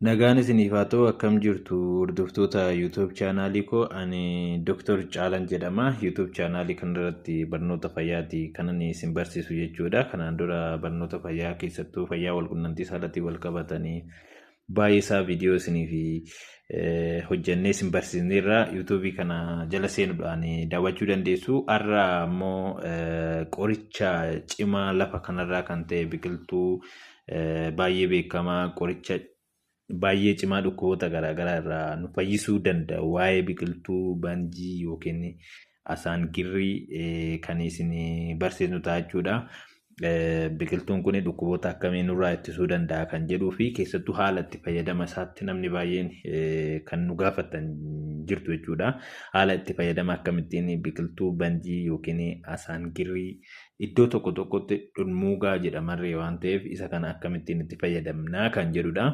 Nagaan isiniif haa ta'u, akkam jirtu hordoftoota YouTube chaanaalii koo? Ani Dr. Caalan jedhama. YouTube chaanaalii kanarratti barnoota fayyaati kan ani isin barsiisu jechuudha. Kanaan dura barnoota fayyaa, keessattuu fayyaa walqunnamtii saalaatiin wal qabatanii, baay'ee isaa viidiyoo isiniif hojjennee isin barsiisneerra. YouTube kana jala seenuudhaan daawwachuu dandeessu. Har'a immoo qoricha cimaa lafa kanarraa kan ta'e, biqiltuu baay'ee beekamaa, qoricha baay'ee cimaa dhukkuboota garaagaraa irraa nu fayyisuu danda'u, waa'ee biqiltuu banjii yookiin asaan girrii kan isin barsiisnu ta'a jechuudha. Biqiltuun kun dhukkuboota akkamii nurraa ittisuu danda'a kan jedhuu fi keessattuu haala itti fayyadama isaatti namni baay'een kan nu gaafatan jirtu jechuudha. Haala itti fayyadama akkamittiin biqiltuu banjii yookiin asaan girrii, iddoo tokko tokkotti dhummuugaa jedhamarree waan ta'eef, isa kana akkamittiin itti fayyadamnaa kan jedhudha.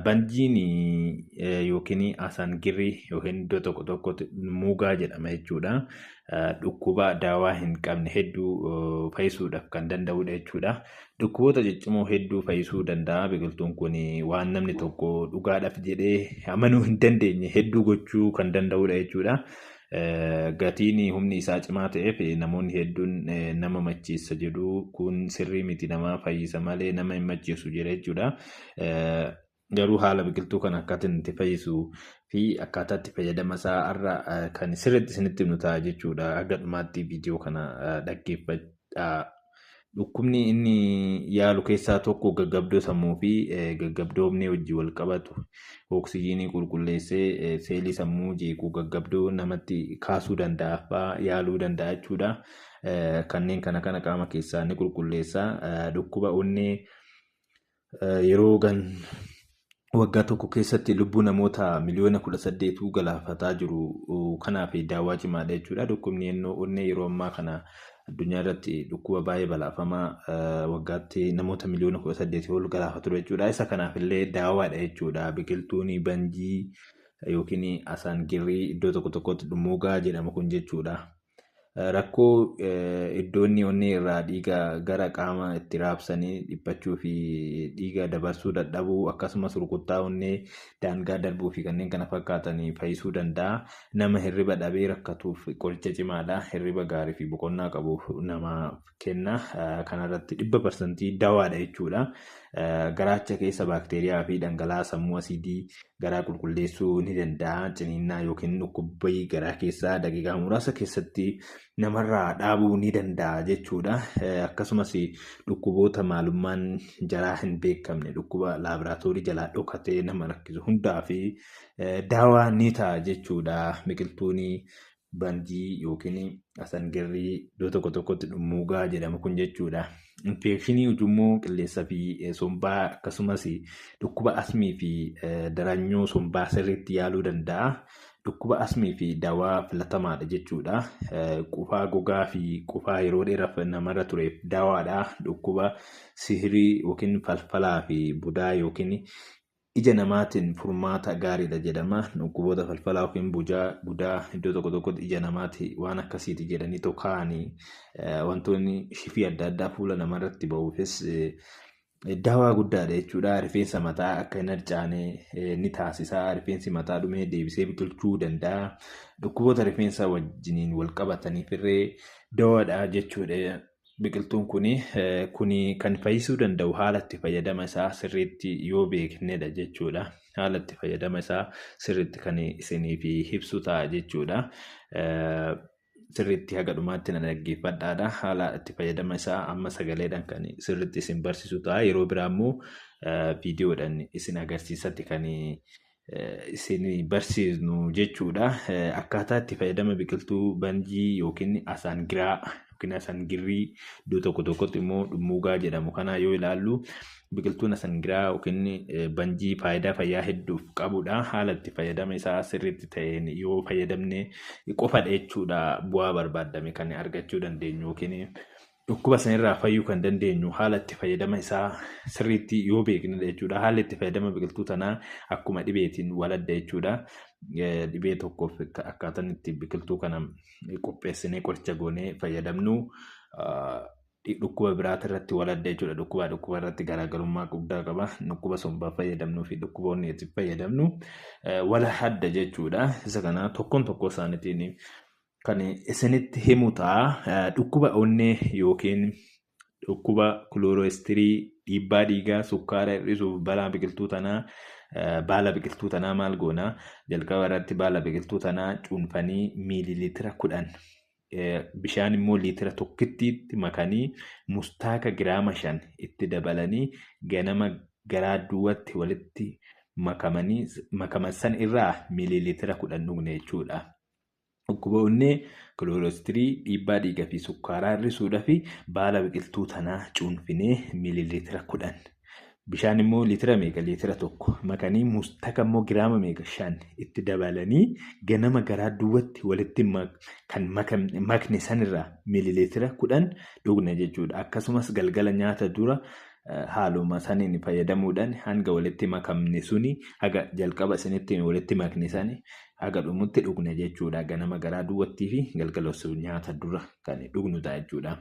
Banjiin yookiin asaan girrii yookiin iddoo tokko tokkotti dhummuugaa jedhama jechuudha. Dhukkuba daawaa hin qabne hedduu fayyisuudhaaf kan danda'udha jechuudha. Dhukkuboota ciccimoo hedduu fayyisuu danda'a. Biqiltuun kun waan namni tokko dhugaadhaaf jedhee amanuu hin dandeenye hedduu gochuu kan danda'udha jechuudha. Gatiin humni isaa cimaa ta'eef namoonni hedduun nama macheessa jedhu. Kun sirrii miti, nama fayyisa malee nama hin macheessu jedha jechuudha. Garuu haala biqiltuu kana akkaataa itti fayyisuu fi akkaataa itti fayyadama isaa har'a kan sirriitti isinitti himnu ta'a jechuudha. Haga dhumaatti viidiyoo kana dhaggeeffadhaa. Dhukkubni inni yaalu keessaa tokko gaggabdoo sammuu fi gaggabdoo onnee wajjin wal qabatu, oksijiinii qulqulleessee seelii sammuu jeequu, gaggabdoo namatti kaasuu danda'a fa'aa yaaluu danda'a jechuudha. Kanneen kana kana qaama keessaa ni qulqulleessa. Dhukkuba onnee yeroo gan waggaa tokko keessatti lubbuu namoota miliyoona 18 galaafataa jiru kanaaf daawwaa cimaadha jechuudha. Dhukkubni onnee yeroo ammaa kana addunyaa irratti dhukkuba baay'ee balaafamaa waggaatti namoota miliyoona 18 ol galaafatudha jechuudha. Isa kanaaf illee daawaadha jechuudha. Biqiltuun banjii yookiin asaan girrii, iddoo tokko tokkotti dhummuugaa jedhamu kun jechuudha. Rakkoo iddoonni onnee irraa dhiiga gara qaama itti raabsanii dhiphachuu fi dhiiga dabarsuu dadhabuu, akkasumas rukuttaa onnee daangaa darbuu fi kanneen kana fakkaatan fayyisuu danda'a. Nama hirriba dhabee rakkatuuf qoricha cimaadha. Hirriba gaarii fi boqonnaa qabuuf nama kenna. Kanarratti 100% dawaadha jechuudha. Garaacha keessa baakteeriyaa fi dhangala'aa sammuu, asiidii garaa qulqulleessuu ni danda'a. Ciniinnaa yookiin dhukkubbii garaa keessaa daqiiqaa muraasa keessatti namarraa dhaabuu ni danda'a jechuudha. Akkasumas dhukkuboota maalummaan jaraa hin beekamne, dhukkuba laaboraatoorii jalaa dhokatee nama rakkisu hundaa fi daawaa ni ta'a jechuudha. Biqiltuun banjii yookiin asangirrii, iddoo tokko tokkotti dhummuugaa jedhamu kun jechuudha. Infekshinii ujummoo qilleensaa fi sombaa, akkasumas dhukkuba asmii fi daranyoo sombaa sirriitti yaaluu danda'a. Dhukkuba asmii fi dawaa filatamaadha jechuudha. Qufaa gogaa fi qufaa yeroo dheeraaf namarra tureef dawaadha. Dhukkuba sihirii yookiin falfalaa fi budaa yookiin ija namaatiin furmaata gaariidha jedhama. Dhukkuboota falfalaa yookiin budaa, iddoo tokko tokkotti ija namaati waan akkasiiti jedhanii tokka'anii wantoonni shifii adda addaa fuula namarratti ba'uufis dawaa guddaadha jechuudha. Rifeensa mataa akka hin harcaane ni taasisa. Rifeensi mataa dhumee deebisee biqilchuu danda'a. Dhukkuboota rifeensa wajjiniin wal qabataniif illee dawaadha jechuudha. Biqiltuun kuni kan fayyisuu danda'u haala itti fayyadama isaa sirriitti yoo beeknedha jechuudha. Haala itti fayyadama isaa sirriitti kan isiniif ibsu ta'a jechuudha. Sirriitti haga dhumaatti na dhaggeeffadhaadha. Haala itti fayyadama isaa amma sagaleedhaan kan sirriitti isin barsiisu ta'a. Yeroo biraa immoo viidiyoodhaan isin agarsiisatti kan isin barsiisnu jechuudha. Akkaataa itti fayyadama biqiltuu banjii yookiin asaan giraa yookiin asaan girrii, iddoo tokko tokkotti immoo dhummuugaa jedhamu kana yoo ilaallu, biqiltuun asaan giraa yookiin banjii faayidaa fayyaa hedduuf qabudha. Haala itti fayyadama isaa sirriitti ta'een yoo fayyadamne qofadha jechuudha bu'aa barbaadame kan argachuu dandeenyu yookiin dhukkuba sanirraa fayyuu kan dandeenyu haala itti fayyadama isaa sirriitti yoo beeknedha jechuudha. Haalli itti fayyadama biqiltuu tanaa akkuma dhibeetiin waladda jechuudha. Dhibee tokkoof akkaataan itti biqiltuu kana qopheessinee qoricha goonee fayyadamnu dhukkuba biraati irratti wal adda jechuudha. Dhukkuba dhukkuba irratti garaagarummaa guddaa qaba. Dhukkuba sombaa fayyadamnuu fi dhukkuba onneetiif fayyadamnu wal adda jechuudha. Isa kana tokkoon tokkoo isaaniitiin kan isinitti himu ta'a. Dhukkuba onnee yookiin dhukkuba kiloorestirii, dhiibbaa dhiigaa, sukkaara hir'isuuf balaa biqiltuu tanaa baala biqiltuu tanaa maal goona? Jalqaba irratti baala biqiltuu tanaa cuunfanii miililiitira 10 bishaan immoo liitira tokkittiitti makanii mustaaka giraama 5 itti dabalanii ganama garaa duwwaatti walitti makamanii makaman san irraa miililiitira 10 dhugne jechuudha. Dhukkuba onnee, kiloorestirii, dhiibbaa dhiigaa fi sukkaaraa hir'isuudhaaf baala biqiltuu tanaa cuunfinee miililiitira 10 bishaan immoo liitira meeqa liitira 1 makanii mustaka immoo giraama meeqa 5 itti dabalanii ganama garaa duwwaatti walitti kan makne sanirraa miililiitira 10 dhugna jechuudha. Akkasumas galgala nyaata dura haaluma saniin fayyadamuudhaan hanga walitti makamne suni haga jalqaba isinitti walitti makne sani haga dhumutti dhugna jechuudha. Ganama garaa duwwattii fi galgala osoo nyaata dura kan dhugnu ta'a jechuudha.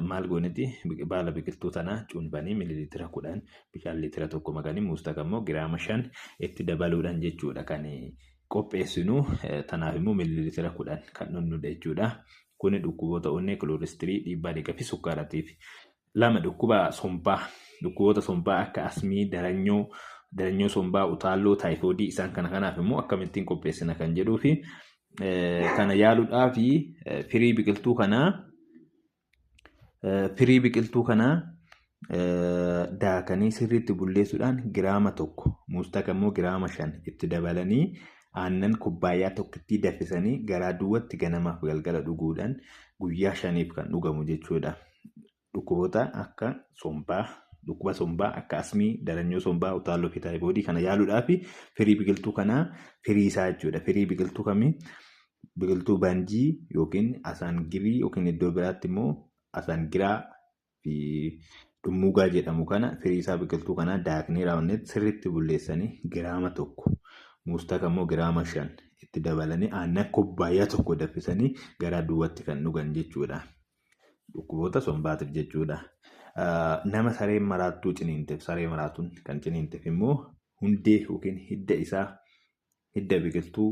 Maal gooniti baala biqiltuu tanaa cuunfanii miililiitira 10 bishaan liitira 1 makanii mustaka immoo giraama 5 itti dabaluudhaan jechuudha kan qopheessinu. Tanaaf immoo miililiitira 10 kan dhugnudha jechuudha. Kuni dhukkuboota onnee, kiloorestirii, dhiibbaa dhiigaa fi sukkaaraatiif. 2 dhukkuba sombaa, dhukkuboota sombaa akka asmii, daranyoo, daranyoo sombaa, utaalloo, taayifoodii isaan kana kanaaf immoo akkamittiin qopheessina kan jedhuu fi kana yaaluudhaaf firii biqiltuu kanaa firii biqiltuu kanaa daakanii sirriitti bulleessuudhaan giraama 1 mustaka immoo giraama 5 itti dabalanii aannan kubbaayyaa tokkittii danfisanii garaa duwwaatti ganamaaf galgala dhuguudhaan guyyaa 5f kan dhugamu jechuudha. Dhukkuboota akka sombaa, dhukkuba sombaa akka asmii, daranyoo sombaa, utaalloo fi taayifoodii kana yaaluudhaaf firii biqiltuu kanaa firii isaa jechuudha. Firii biqiltuu kamii? Biqiltuu banjii yookiin asaangirii yookiin iddoo biraatti immoo asaangiraa fi dhummuugaa jedhamu kana firii isaa biqiltuu kanaa daaknee raawwannetti sirriitti bulleessanii giraama 1 mustaka immoo giraama 5 itti dabalanii aannan kubbaayyaa 1 danfisanii garaa duwwaatti kan dhugan jechuudha. Dhukkuboota sombaatiif jechuudha. Nama sareen maraattuu ciniinteef, saree maraatuun kan ciniinteef immoo hundee yookiin hidda isaa hidda biqiltuu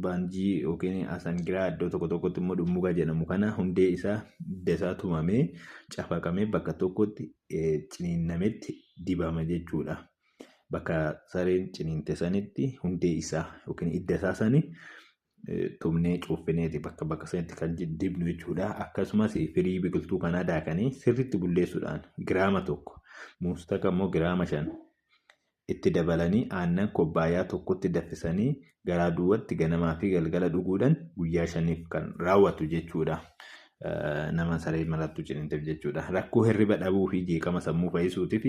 baanjii yookiin asangiraa iddoo tokko tokkotti immoo dhummugaa jedhamu kana hundee isaa hidda isaa tumamee cafaqamee bakka tokkotti ciniinnametti dibama jechuudha. Bakka sareen ciniinte sanitti hundee isaa yookiin hidda isaa sani tumnee cuuffineeti bakka bakka sanitti kan dibnu jechuudha. Akkasumas firii biqiltuu kanaa daakanii sirriitti bulleessuudhaan giraama 1 mustaka immoo giraama 5 itti dabalanii aannan kubbaayyaa tokkotti danfisanii garaa duwwaatti ganamaa fi galgala dhuguudhaan guyyaa 5f kan raawwatu jechuudha. Nama saree marattuu ciniinteef jechuudha. Rakkoo hirriba dhabuu fi jeeqama sammuu fayyisuutiif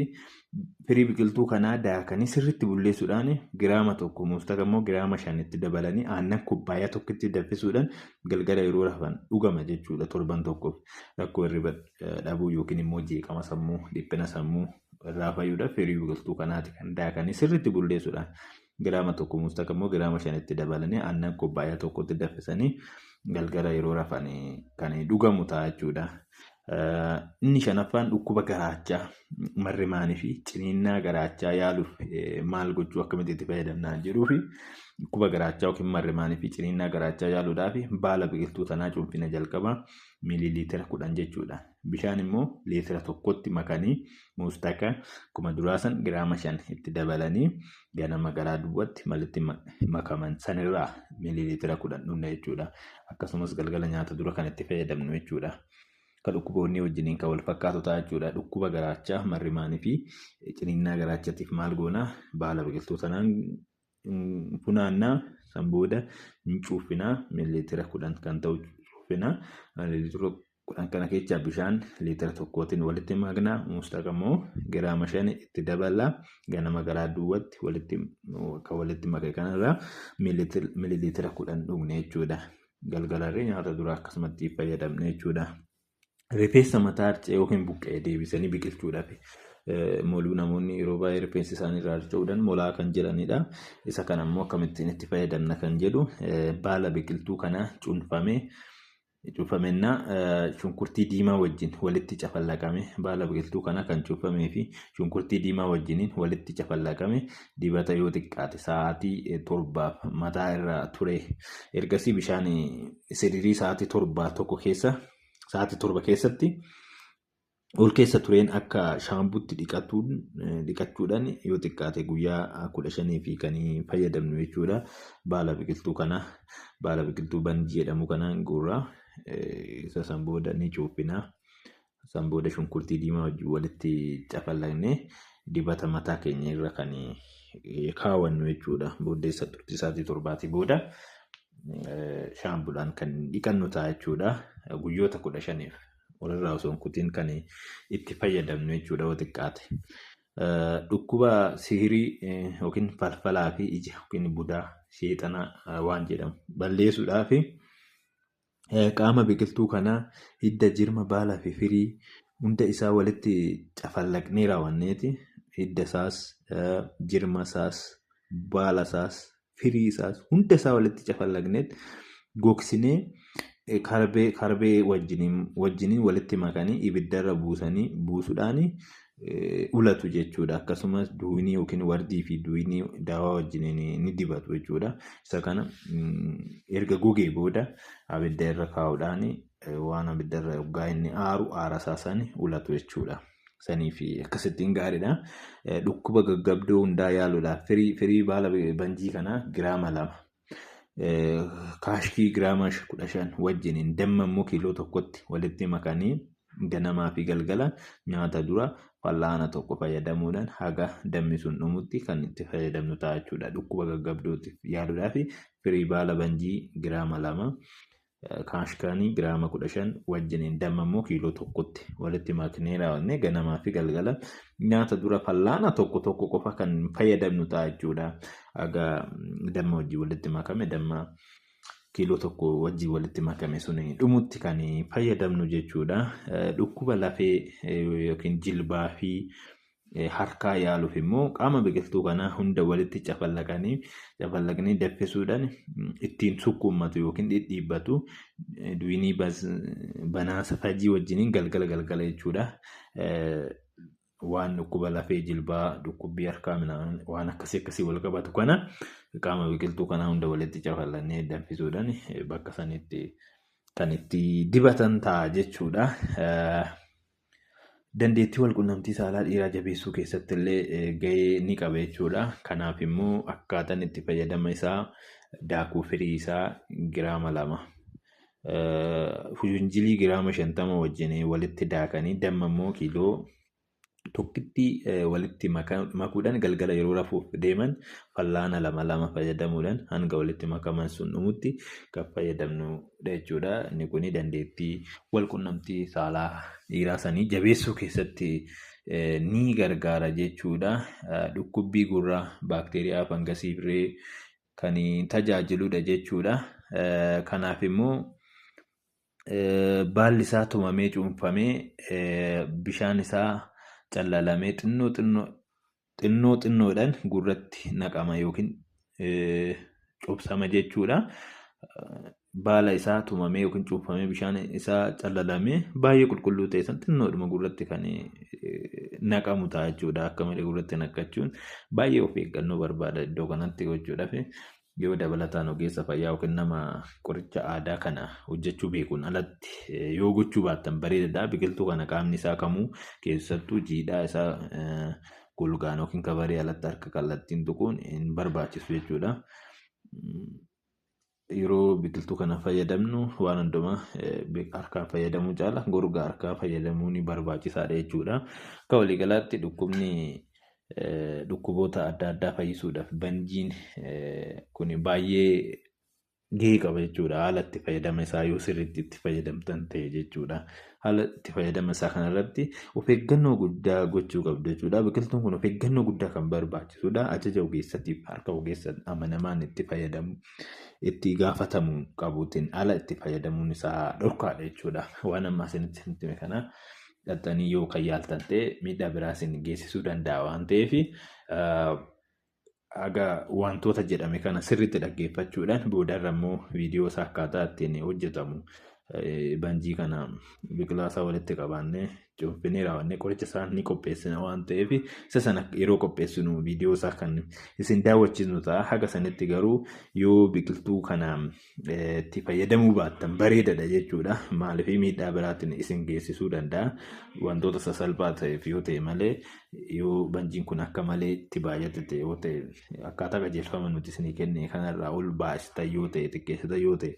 firii biqiltuu kanaa daakanii sirriitti bulleessuudhaan giraama 1 mustaka immoo giraama 5 itti dabalanii aannan kubbaayyaa tokkotti danfisuudhaan galgala yeroo rafan dhugama jechuudha. Torban tokkoof rakkoo hirriba dhabuu yookiin immoo jeeqama sammuu, dhiphina sammuu irraa fayyuudhaaf firii biqiltuu kanaati kan daakanii sirriitti bulleessuudhaan giraama 1 mustaka immoo giraama 5 itti dabalanii aannan kubbaayyaa tokkotti danfisanii galgala yeroo rafan kan dhugamu ta'a jechuudha. Inni shanaffaan dhukkuba garaachaa, marrimaanii fi ciniinnaa garaachaa yaaluuf maal gochuu akkamitti itti fayyadamnaa jedhuu fi dhukkuba garaachaa yookiin marrimaanii fi ciniinnaa garaachaa yaaluudhaaf baala biqiltuu tanaa cuunfina jalqabaa miililiitira 10 jechuudha. Bishaan immoo liitira 1tti makanii mustaka akkuma duraa san giraama 5 itti dabalanii ganama garaa duwwaatti malitti makaman sanirraa miililiitira 10 dhugna jechuudha. Akkasumas galgala nyaata dura kan itti fayyadamnu jechuudha. Kan dhukkuboonni wajjiniin kan wal fakkaatu ta'a jechuudha. Dhukkuba garaachaa, marrimaanii fi ciniinnaa garaachatiif maal goona? Baala biqiltuu sanaan funaannaa, san booda hin cuuffinaa, miililiitira 10 kan ta'u cuuffinaa. Miililiitira 10 kana keessaa bishaan liitira 1tiin walitti maknaa, mustaka immoo giraama 5 itti dabala, ganama garaa duwwaatti walitti kan walitti make kanarraa miililiitira 10 dhugne jechuudha. Galgalarree nyaata dura akkasumatti fayyadamne jechuudha. Rifeensa mataa harca'e yookiin buqqa'e deebisanii biqilchuudhaaf moluu namoonni yeroo baay'ee rifeensi isaanii irraa harca'uudhaan molaa kan jiranidha. Isa kana immoo akkamittiin itti fayyadamna kan jedhu baala biqiltuu kanaa cuunfamee Cuunfamennaa shunkurtii diimaa wajjin walitti cafallaqame, baala biqiltuu kana kan cuunfamee fi shunkurtii diimaa wajjiniin walitti cafallaqame dibata yoo xiqqaate sa'aatii 7f mataa irra ture. Ergasii bishaan siririi sa'aatii 7 tokko keessa, sa'aatii 7 keessatti ol keessa tureen akka shaampuutti dhiqachuudhaan yoo xiqqaate guyyaa 15 fi kan fayyadamnu jechuudha. Baala biqiltuu kana, baala biqiltuu banjii jedhamu kana guurraa, isa san booda ni cuuphina. San booda shunkurtii diimaa wajjin walitti cafallaqnee dibata mataa keenya irra kan kaawwannu jechuudha. Booddee isa turtii sa'aatii 7 booda shaampuudhaan kan dhiqannu ta'a jechuudha. Guyyoota 15f walirraa osoo hin kutiin kan itti fayyadamnu jechuudha yoo xiqqaate. Dhukkuba sihirii yookiin falfalaa fi ija yookiin budaa sheexana waan jedhamu balleessuudhaaf qaama biqiltuu kanaa hidda, jirma, baalaa fi firii hunda isaa walitti cafallaqnee raawwanneeti hidda isaas, jirma isaas, baala isaas, firii isaas hunda isaa walitti cafallaqneet gogsinee karbee wajjiniin walitti makanii ibiddarra buusanii buusuudhaan ulatu jechuudha. Akkasumas duwinii yookiin wardii fi duwinii daawaa wajjiniin ni dibatu jechuudha. Isa kana erga gogee booda abidda irra kaa'uudhaan waan abidda irra yoggaa inni aaru aara isaa sani ulatu jechuudha. Sanii fi akkasittiin gaariidha. Dhukkuba gaggabdoo hundaa yaaluudhaaf firii baala banjii kanaa giraama 2, kaashkii giraama 15 wajjiniin damma immoo kiiloo 1tti walitti makanii ganamaa fi galgala nyaata dura fal'aana tokko fayyadamuudhaan haga dammi sun dhumutti kan itti fayyadamnu ta'a jechuudha. Dhukkuba gaggabdootiif yaaluudhaaf firii baala banjii giraama 2, kaashkaanii giraama 15 wajjiniin damma immoo kiiloo 1tti walitti maknee raawwannee ganamaa fi galgala nyaata dura fal'aana tokko tokko qofa kan fayyadamnu ta'a jechuudha. Haga damma wajjin walitti makame, damma kiiloo 1 wajjin walitti makame sun dhumutti kan fayyadamnu jechuudha. Dhukkuba lafee yookiin jilbaa fi harkaa yaaluuf immoo qaama biqiltuu kanaa hunda walitti cafallaqanii danfisuudhaan ittiin sukkuummatu yookiin dhidhiibbatu, duwinii banaasa fajii wajjiniin galgala galgala jechuudha. Waan dhukkuba lafee jilbaa, dhukkubbii harkaa, waan akkasii akkasii wal qabatu kana qaama biqiltuu kanaa hunda walitti cafallaqanii danfisuudhaan bakka sanitti kan itti dibatan ta'a jechuudha. Dandeettii walqunnamtii saalaa dhiiraa jabeessuu keessatti illee gahee ni qaba jechuudha. Kanaaf immoo akkaataan itti fayyadama isaa daakuu firii isaa giraama 2, Funjilii giraama 50 wajjin walitti daakanii damma immoo kiiloo tokkitti walitti makuudhaan galgala yeroo rafuuf deeman fal'aana lama lama fayyadamuudhaan hanga walitti makaman sun dhumutti kan fayyadamnudha jechuudha. Inni kun dandeettii walqunnamtii saalaa dhiiraa sanii jabeessuu keessatti ni gargaara jechuudha. Dhukkubbii gurraa, baakteeriyaa, fangasii firee kan tajaajiludha jechuudha. Kanaaf immoo baalli isaa tumamee cuunfamee bishaan isaa callalamee xinnoo xinnoo xinnoo xinnoodhaan gurratti naqama yookiin cobsama jechuudha. Baala isaa tumamee yookiin cuunfamee bishaan isaa callalamee baay'ee qulqulluu ta'e san xinnoodhuma gurratti kan naqamu ta'a jechuudha. Akka malee gurratti naqachuun baay'ee of eeggannoo barbaada iddoo kanatti gochuudhaaf. Yoo dabalataan ogeessa fayyaa yookiin nama qoricha aadaa kana hojjechuu beekuun alatti yoo gochuu baattan bareedaadha. Biqiltuu kana qaamni isaa kamuu, keessattuu jiidhaa isaa golgaan yookiin kabaree alatti harka kallattiin tuquun hin barbaachisu jechuudha. Yeroo biqiltuu kana fayyadamnu waan hundumaa harkaan fayyadamuu caala golgaa harkaa fayyadamuun barbaachisaadha jechuudha. Akka waliigalaatti dhukkubni dhukkuboota adda addaa fayyisuudhaaf banjiin kun baay'ee gahee qaba jechuudha. Haala itti fayyadama isaa yoo sirriitti itti fayyadamtan ta'e jechuudha. Haala itti fayyadama isaa kanarratti of eeggannoo guddaa gochuu qabdu jechuudha. Biqiltuun kun of eeggannoo guddaa kan barbaachisudha. Ajaja ogeessatiif harka ogeessa amanamaan itti fayyadamu, itti gaafatamuu qabuutiin ala itti fayyadamuun isaa dhorkaadha jechuudha. Waan amma isinitti hime kana dhaxxanii yoo kan yaaltan ta'e miidhaa biraa isin geessisuu danda'a waan ta'eef, haga wantoota jedhame kana sirriitti dhaggeeffachuudhaan boodarra immoo viidiyoo isaa akkaataa ittiin hojjetamu Banjii kana biqilaa isaa walitti qabaannee cuunfinee raawwannee qoricha isaa ni qopheessina waan ta'eef, isa sana yeroo qopheessinu viidiyoo isaa kan isin daawwachiisnu ta'a. Haga sanitti garuu yoo biqiltuu kana itti fayyadamuu baattan bareedadha jechuudha. Maaliif, miidhaa biraatiin isin geessisuu danda'a. Wantoota sasalphaa ta'eef yoo ta'e malee, yoo banjiin kun akka malee itti baay'ate ta'e yoo ta'e, akkaataa qajeelfama nuti isinii kenne kanarraa ol baasitan yoo ta'e, xiqqeessitan yoo ta'e,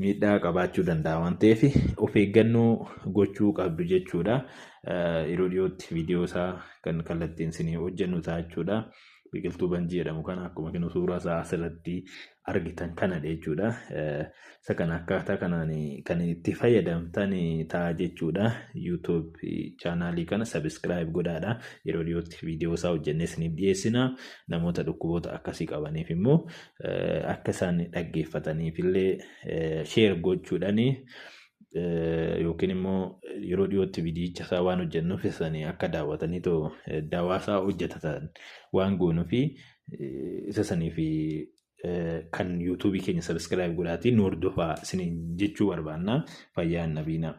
miidhaa qabaachuu danda'a waan ta'eef of eeggannoo gochuu qabdu jechuudha. Yeroo dhiyootti viidiyoo isaa kan kallattiin isinii hojjennu ta'a jechuudha. Biqiltuu banjii jedhamu kana akkuma kinu suuraa isaa asirratti argitan kanadha jechuudha. Isa kana akkaataa kanaan kan itti fayyadamtan ta'a jechuudha. YouTube chaanaalii kana subscribe godhaadha. Yeroo dhiyootti viidiyoo isaa hojjennee isiniif dhiyeessina. Namoota dhukkuboota akkasii qabaniif immoo akka isaan dhaggeeffataniif illee share gochuudhaani, yookiin immoo yeroo dhiyootti viidiyicha isaa waan hojjennuuf isanii akka daawwatanii too daawaa isaa hojjetatan waan goonuufi, isa sanii fi kan yuutuubii keenya subscribe godhaatii nu hordofaa isiniin jechuu barbaanna. Fayyaan nabiinaa.